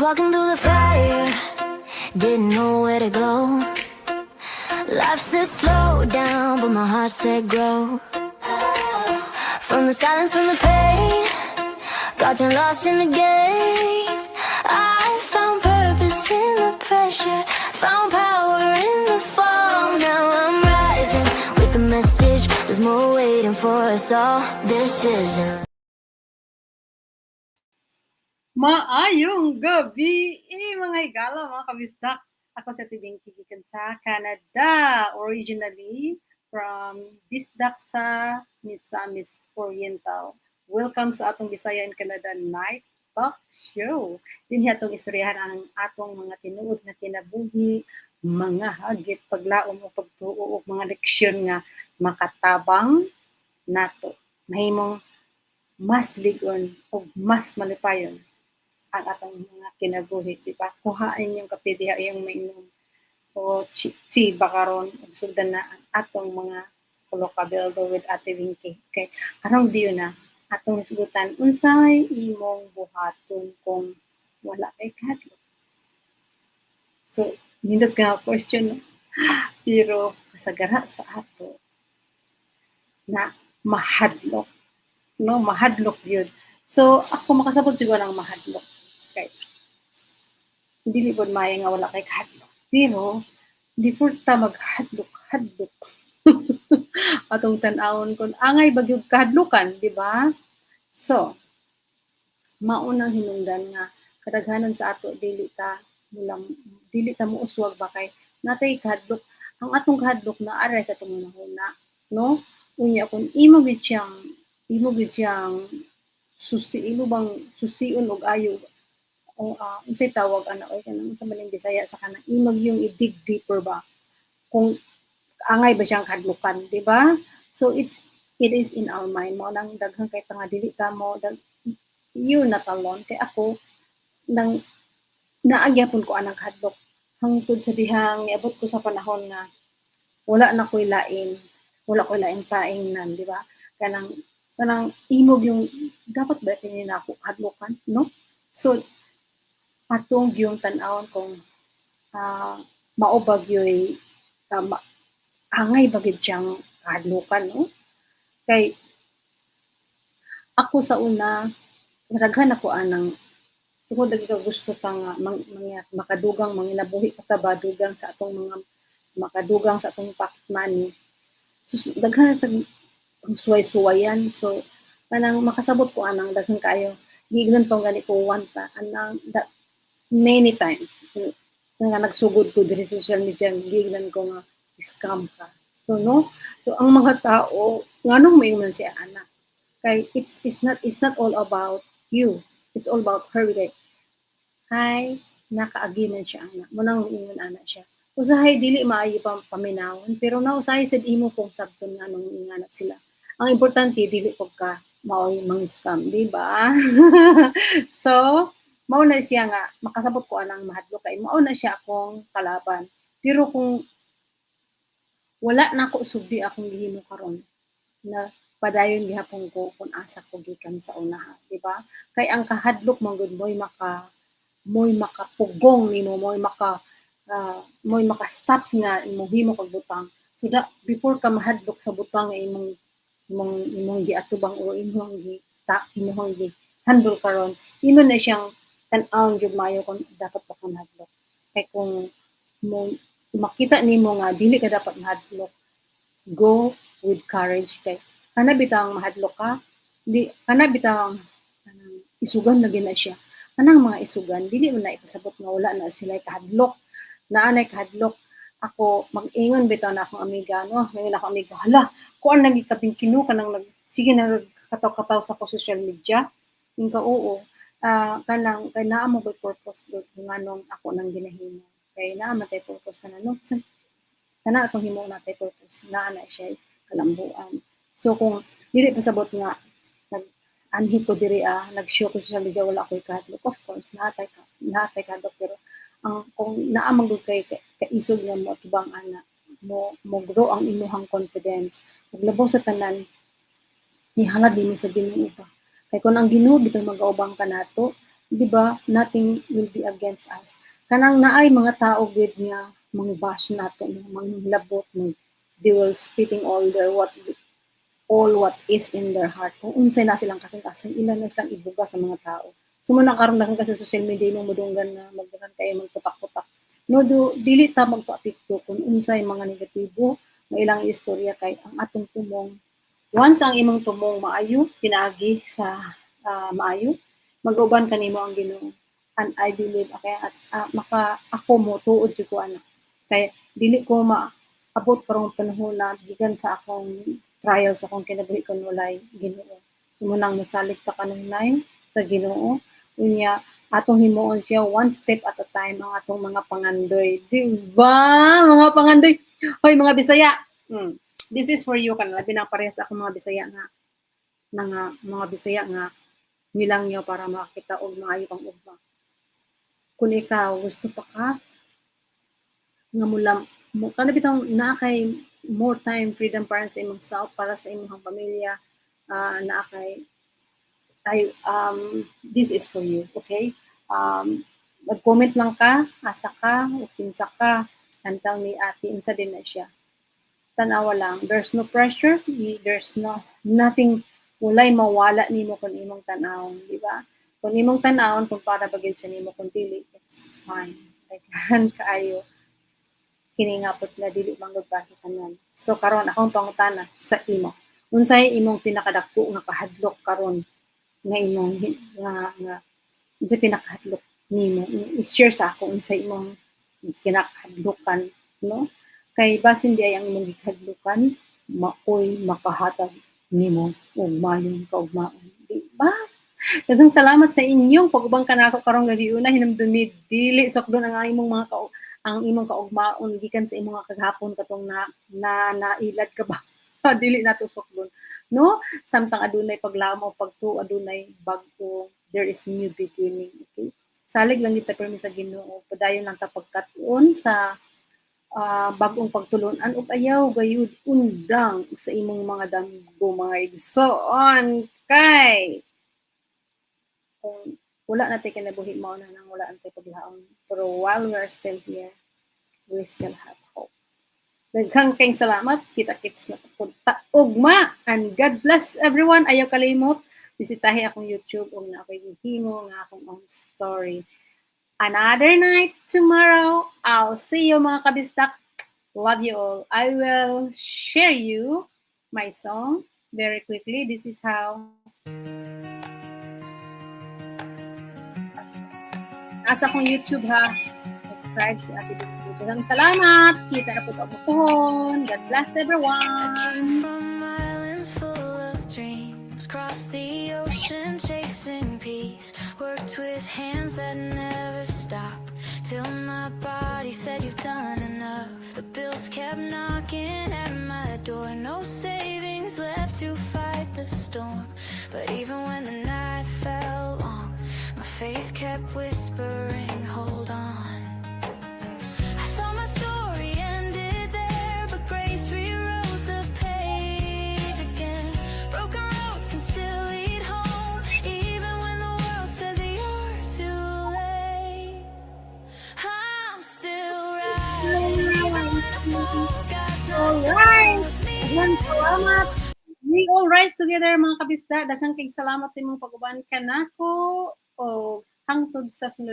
Walking through the fire, didn't know where to go. Life said slow down, but my heart said grow. From the silence, from the pain, got turned lost in the game. I found purpose in the pressure, found power in the fall. Now I'm rising with the message. There's more waiting for us all. This isn't. Maayong gabi, eh, mga higala, mga kabisdak. Ako si Ate Binky gikan sa Canada, originally from Bisdak sa Misamis Oriental. Welcome sa atong Bisaya in Canada Night Talk Show. Dinhi atong istoryahan ang atong mga tinuod nga kinabuhi, mga hagit, paglaom o pagtuo ug mga leksyon nga makatabang nato. Mahimong mas lig-on ug mas malipayon ang atong mga kinabuhi, di ba? Kuhain yung kape diha iyong mainom o tea ba karon ug sugdan na ang atong mga Kolokabildo with Ate Winky. Okay, karong diyo na atong hisgutan unsay imong buhaton kung wala kay kahadlok. So, nindot ka nga question, no? Pero kasagara sa ato na mahadlok, no? Mahadlok yun. So, ako makasabot siguro ng mahadlok. Kay dili pod maayo nga wala kay kahadlok. Pero before ta maghadlok, hadlok, atong tan-awon kung angay ba gyud kahadlokan, di ba? So, maunang hinungdan nga kadaghanan sa ato dili ta mulang dili ta mouswag ba kay natay kahadlok. Ang atong kahadlok naa ra sa atong hunahuna, no? Unya kung imo gid siyang susi, imo bang susion og ayo o unsay tawag ana oy, kanang unsa man ning Bisaya sa kanang imo yung i-dig deeper ba kung angay ba siyang kahadlokan, di ba? So it is in our mind. Mao nang daghan kay nga dili ta mo dag, you not alone kay ako nang naa gyapon ko anang kahadlok hangtod sa dihang niabot ko sa panahon nga wala na ko'y lain, wala ko'y lain paingnan, di ba? Kanang imo yung dapat ba kini nako kahadlokan, no? So atong yung tan-awon kung mao ba gyoy angay ba gid siyang kahadlokan, no? Kay ako sa una, daghan ako anang tungod lagi ka gusto ta nga makadugang, manginabuhi pa ta ba, dugang sa atong mga makadugang sa atong pocket money. Sus, daghan tag suway-suwayan. So kanang makasabot ko anang daghan kaayo. Giingnan pa gani ko one pa anang da, many times nga nagsugod ko diri sa social media, giingnan ko nga scam ka. So no, so ang mga tao, nganong moingon siya ana? Kay it's not all about you. It's all about her kay kay nakaagi man siya ana. Mao nang moingon ana siya. Usahay dili maayo pa paminawon, pero na usahay sad imo kung sabton nganong ingana sila. Ang importante dili pud ka mao'y mang-scam, di ba? So mao na siya nga makasabot ko anang mahadlok kay mao na siya akong kalaban. Pero kung wala na ko sugdi akong gihimo karon na padayon gihapon ko kung asa ko gikan sa unaha, di ba? Kay ang kahadlok man gud mo'y makapugong nimo, mo'y maka-stop nga imong himo kag butang. So da, before ka mahadlok sa butang nga imong giatubang o imong gi ta imong gi handle karon, imo na siyang tan-awon gyud maayo kung dapat pa ka mahadlok. Kay kung mo makita nimo nga dili ka dapat mahadlok, go with courage kay kana bitawng mahadlok ka, di kana bitawng kanang isugan na gyud na siya. Kanang mga isugan dili man na ipasabot nga wala na sila kahadlok. Naa nay kahadlok. Ako mag-ingon bitaw na akong amiga, no, ingon akong amiga, "Hala, kuan lagi ka kinu kanang nag sige na kataw-kataw sa ko social media." Ingon ka, "Oo, kanang kay naa mo ko'y purpose gud kung nganong ako nang ginahimo." Kay naa man tay purpose kana, no, kana akong himo naa tay purpose, naa na siya kalambuan. So kung dili pasabot nga nag-anhi ko diri nag-show ko sa social media wala ko'y kahadlok, of course naa tay kahadlok, pero ang kung naa man gud kay kaisog nga moatubang ana, mo grow ang imuhang confidence. Ug labaw sa tanan, ihalad nimo sa Ginoo ba. Kay kung ang Ginoo bitaw magaubang kanato, Di ba? Nothing will be against us. Kanang naay mga tao gid nga mang bash nato, manglabot, mang they will spitting all what is in their heart. Kung unsay na silang kasing-kasing, ilan na silang ibuga sa mga tao. So mao na karon na kasi social media imong mudunggan na magdagan kayo magputak-putak. No, do dili ta magpaapekto kung unsay mga negatibo nga ilang istorya kay ang atong tumong, once ang imong tumong maayo, pinaagi sa maayo, mag-uban kanimo ang Ginoo. And I believe kaya at maka ako mo tuod jud ko ana. Kay dili ko maabot karong panahon na gikan sa akong trials, sa akong kinabuhi, kon walay Ginoo. So mao nang mosalig ta kanunay sa Ginoo. Unya atong himuon siya one step at a time ang atong mga pangandoy. Di ba? Mga pangandoy. Hoy, mga Bisaya. This is for you kan labi na parehas ako mga Bisaya nga mga Bisaya nga nilang niyo para makakita og maayo kang ugma. Kung ikaw gusto pa ka nga mulam mo kana bitong naa kay more time, freedom para sa imong self, para sa imong pamilya, naa kay ay this is for you, okay? Mag-comment lang ka, asa ka, o kinsa ka, and tell me, "Ate, unsa din na siya." Tanawa lang, there's no pressure, there's no nothing, walay mawala nimo kung imong tan-awon, di ba? Kung imong tan-awon, kung para ba gyud sa nimo, kung dili, it's fine. Daghan kaayo kini nga na dili manggod para sa tanan. So karon akong pangutana sa imo. Unsay imong pinakadako nga kahadlok karon nga imong nga nga unsay pinakahadlok nimo? I-share sa ako unsay imong kinakahadlokan, no? Kay basin di ay ang imong gikahadlokan maoy makahatag nimo og maayong kaugmaon, di ba? Daghang salamat sa inyong pag-uban kanako karong gabi una. Hinumdumi, dili sukdon ang imong kaugmaon gikan sa imong kagahapon, katong na na nailad ka ba, dili nato sukdon, no? Samtang adunay paglamo, pagtuo, adunay bag-o, there is new beginning, okay? Salig lang kita permi sa Ginoo, padayon lang ta pagkat-on sa bag-ong pagtulunan ug ayaw gayud undang sa imong mga damgo, mga igsoon, kay kung wala na tay kinabuhi, mao na nang wala ang tay paglaom. Pero while we are still here, we still have hope. Daghang kayong salamat. Kita kits na punta ugma and God bless everyone. Ayaw kalimot bisitahi akong YouTube ug na ako'y gihimo nga akong own story. Another night tomorrow. I'll see you, mga kabistak. Love you all. I will share you my song very quickly. This is how nasa akong YouTube ha. Subscribe si Ate Dudu. Daghang salamat. Kita na po ito pohon. God bless I everyone. Came from islands full of dreams, crossed the ocean chasing peace, worked with hands that never stop, till my body said, "You've done enough." The bills kept knocking at my door, no savings left to fight the storm. But even when the night felt long, my faith kept whispering, "Hold on." I thought my story ended there, but grace rewrote the page again. Broken roads can still lead home, even when the world says you're too late. I'm still rising, even when I fall. God's not done with me Daghang yet. Salamat. We all rise together, mga kabisda. Daghang kay salamat sa imong pag-uban kanako o hangtod sa sunod.